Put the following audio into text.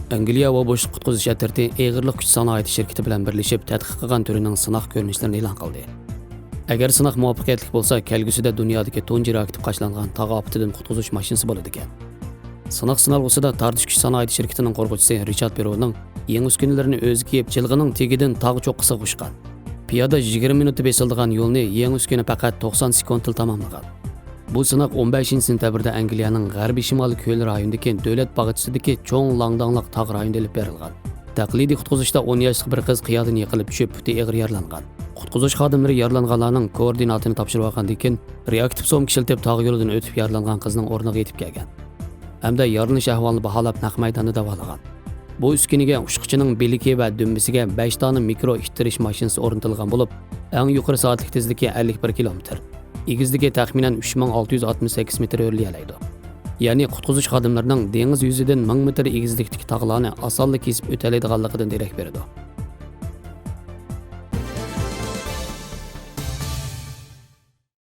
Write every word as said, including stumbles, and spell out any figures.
ئەنگلىيە ھاۋا بوشلۇق قۇتقۇزۇش ئەترىتى ئېغىرلىق كۈچ سانائىتى شىركىتى بىلەن بىرلىشىپ تەتقىق قىلغان تۈرىنىڭ سىناق كۆرۈنۈشلىرىنى ئېلان قىلدى. ئەگەر سىناق مۇۋەپپەقىيەتلىك بولسا، كەلگۈسىدە دۇنيادىكى تۇنجى رېئاكتىپ قاچىلانغان تاغ ئاپىتىدىن قۇتقۇزۇش ماشىنىسى بولىدىكەن. سىناق سىنالغۇسىدا تارتىش كۈچ سانائىتى شىركىتىنىڭ قۇرغۇچىسى رىچارد بېرونىڭ يېڭى ئۈسكۈنىلىرىنى ئۆزى كىيىپ، جىلغىنىڭ تېگىدىن تاغ چوققىسىغا ئۇچقان. پىيادە يىگىرمە مىنۇتتا بېسىلىدىغان يولنى يېڭى ئۈسكۈنە پەقەت توقسان سېكۇنتتىلا تاماملىغان. بۇ سىناق ئون بەشىنچى سېنتەبىردە ئەنگلىيەنىڭ غەربىي شىمالىي كۆل رايونىدىكى دۆلەت باغچىسىدىكى چوڭ لاڭداڭلىق تاغ رايونىدا ئېلىپ بېرىلغان. تەقلىدىي قۇتقۇزۇشتا ئون ياشلىق بىر قىز قىيادىن يىقىلىپ چۈشۈپ، پۇتى ئېغىر يارىلانغان. قۇتقۇزۇش خادىملىرى يارىلانغانلارنىڭ كوئوردىناتىنى تاپشۇرۇۋالغاندىن كېيىن، رېئاكتىپ سومكا ئىشلىتىپ تاغ يولىدىن ئۆتۈپ يارىلانغان قىزنىڭ ئورنىغا يېتىپ كەلگەن. ھەمدە يارىلىنىش ئەھۋالىنى باھالاپ، نەق مەيداندا داۋالىغان. بۇ ئۈسكۈنىگە ئۇچقۇچىنىڭ بىلىكى ۋە دۈمبىسىگە بەش دانە مىكرو ئىتتىرىش ماشىنىسى ئورنىتىلغان بولۇپ، ئەڭ يۇقىرى سائەتلىك تېزلىكى ئەللىك بىر كىلومېتىر، ئېگىزلىكى تەخمىنەن ئۈچ مىڭ ئالتە يۈز ئاتمىش سەككىز مېتىر ئۆرلىيەلەيدۇ. يەنى قۇتقۇزۇش خادىملىرىنىڭ دېڭىز يۈزىدىن مىڭ مېتىر ئېگىزلىكتىكى تاغلارنى ئاسانلا كېسىپ ئۆتەلەيدىغانلىقىدىن دېرەك بېرىدۇ.